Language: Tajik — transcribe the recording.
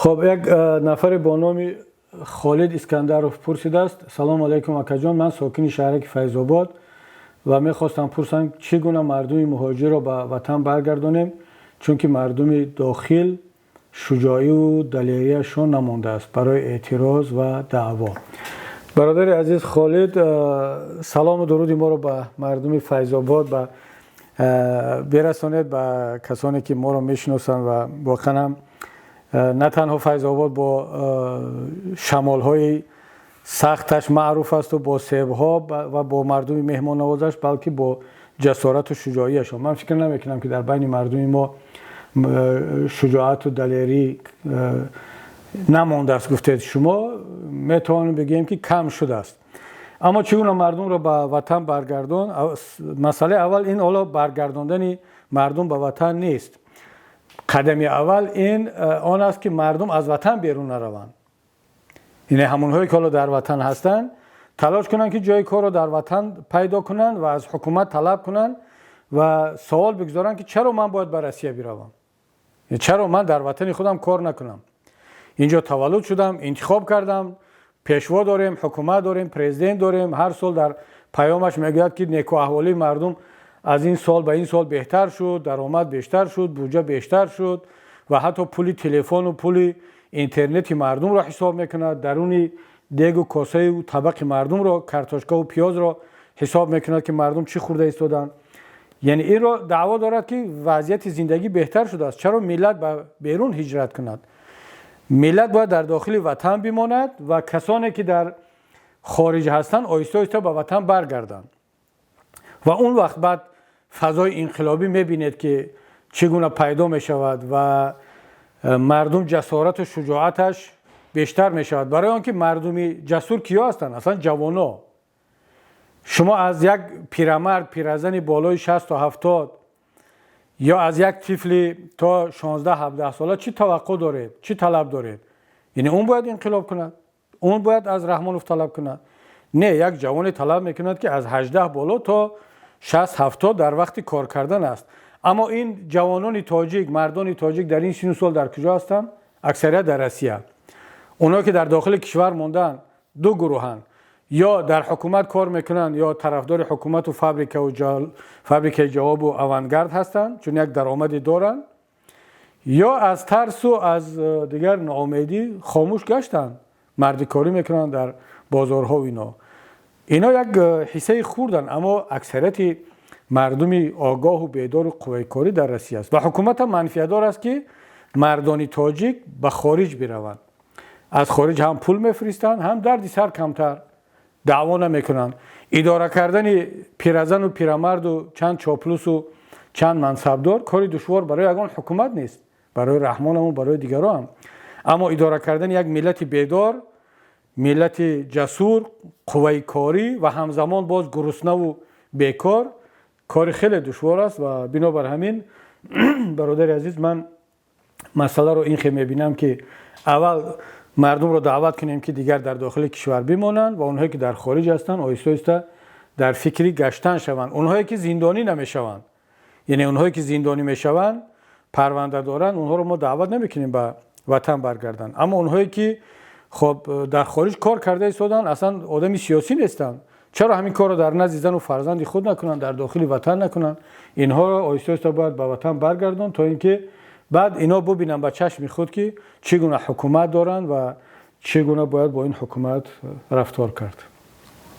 Хуб, як нафаре бо номи Холид Искандаров пурсидааст: «Салому алайкум, акаҷон, ман сокини шаҳраки Файзобод ва мехостам пурсам, чӣ гуна мардуми муҳоҷирро ба ватан баргардонем, чунки мардуми дохил шуҷоиву далерияшон намондааст барои эътироз ва даъво». Бародари азиз Холид, салому дуруди моро ба мардуми Файзобод ба бирасонед, ба касоне ки моро мешиносанд. Ва воқеан ҳам на танҳо Файзобод бо шамолҳои сахташ маъруф асту бо себҳо ва бо мардуми меҳмоннавозаш, балки бо ҷасорату шуҷоияшон. Ман фикр намекунам, ки дар байни мардуми мо шуҷоату далерӣ намондааст, гуфтед шумо. Метавонем бигӯем, ки кам шудааст. Аммо чӣ гуна мардумро ба ватан баргардон? Масъалаи аввал ин ҳоло баргардондани мардум ба ватан нест. Қадами аввал ин он аст, ки мардум аз ватан берун нараванд. Ине ҳамонҳое ки ҳоло дар ватан ҳастанд, талош кунанд, ки ҷои корро дар ватан пайдо кунанд ва аз ҳукумат талаб кунанд ва савол бигузоранд, ки чаро ман бояд ба Россия биравам, чаро ман дар ватани худам кор накунам? Инҷо таваллуд шудам, интихоб кардам, пешво дорем, ҳукумат дорем, президент дорем. Ҳар сол дар паёмаш мегӯяд, ки некуаҳволии мардум аз ин сол ба ин сол беҳтар шуд, даромад бештар шуд, буҷа бештар шуд ва ҳатто пули телефону пули интернети мардумро ҳисоб мекунад, даруни дегу косаю табақи мардумро, картошкаву пиёзро ҳисоб мекунад, ки мардум чӣ хӯрда истоданд. Яъне инро даъво дорад, ки вазъияти зиндагӣ беҳтар шудааст. Чаро миллат ба берун ҳиҷрат кунад? Миллат бояд дар дохили ватан бимонад ва касоне ки дар хориҷ ҳастанд, оҳиста оҳиста ба ватан баргарданд. Ва он вақт баъд фазои инқилобӣ мебинед, ки чӣ гуна пайдо мешавад ва мардум ҷасорату шуҷоаташ бештар мешавад. Барои он ки мардуми ҷасур киё ҳастанд? Аслан ҷавоно. Шумо аз як пирамард, пиразани болои 60-70 ё аз як тифли то 16-17 сола чӣ таваққӯъ доред, чӣ талаб доред? Яъне он бояд инқилоб кунад, он бояд аз Раҳмонов талаб кунад? Не, як ҷавоне талаб мекунад, ки аз 18 боло то 60-70 дар вақти кор кардан аст. Аммо ин ҷавонони тоҷик, мардони тоҷик дар ин сину сол дар куҷо ҳастанд? Аксарият дар Россия. Онҳое ки дар дохили кишвар монданд, ду гурӯҳанд: ё дар ҳукумат кор мекунанд, ё тарафдори ҳукумату фабрикау фабрикаи ҷавобу Авангард ҳастанд, чун як даромаде доранд, ё аз тарсу аз дигар ноумедӣ хомӯш гаштанд, мардикорӣ мекунанд дар бозорҳо. Ино як ҳиссаи хурданд, аммо аксарияти мардуми огоҳу бедору қувваи корӣ дар Россия аст. Ва ҳукумат ҳам манфиатдор аст, ки мардони тоҷик ба хориҷ бираванд. Аз хориҷ ҳам пул мефиристанд, ҳам дарди сар камтар, даъво намекунанд. Идора кардани пиразану пирамарду чанд чоплусу чанд мансабдор кори душвор барои ягон ҳукумат нест, барои Раҳмонаму барои дигаро ҳам. Аммо идора кардани як миллати бедор, миллати ҷасур, қувваи корӣ ва ҳамзамон боз гуруснаву бекор кори хеле душвор аст. Ва бинобар ҳамин, бародари азиз, ман масъаларо ин хел мебинам, ки аввал мардумро даъват кунем, ки дигар дар дохили кишвар бимонанд ва онҳое ки дар хориҷ ҳастанд, оҳиста оҳиста дар фикри гаштан шаванд, онҳое ки зиндонӣ намешаванд. Яъне онҳое ки зиндонӣ мешаванд, парванда доранд, онҳоро мо даъват намекунем ба ватан баргарданд. Аммо онҳое ки хоб дар хориҷ кор карда истоданд, аслан одами сиёсӣ нестанд, чаро ҳамин корро дар назди зану фарзанди худ накунанд, дар дохили ватан накунанд? Инҳоро оҳиста оҳиста бояд ба ватан баргардон, то ин ки баъд ино бубинанд ба чашми худ, ки чӣ гуна ҳукумат доранд ва чӣ гуна бояд бо ин ҳукумат рафтор кард.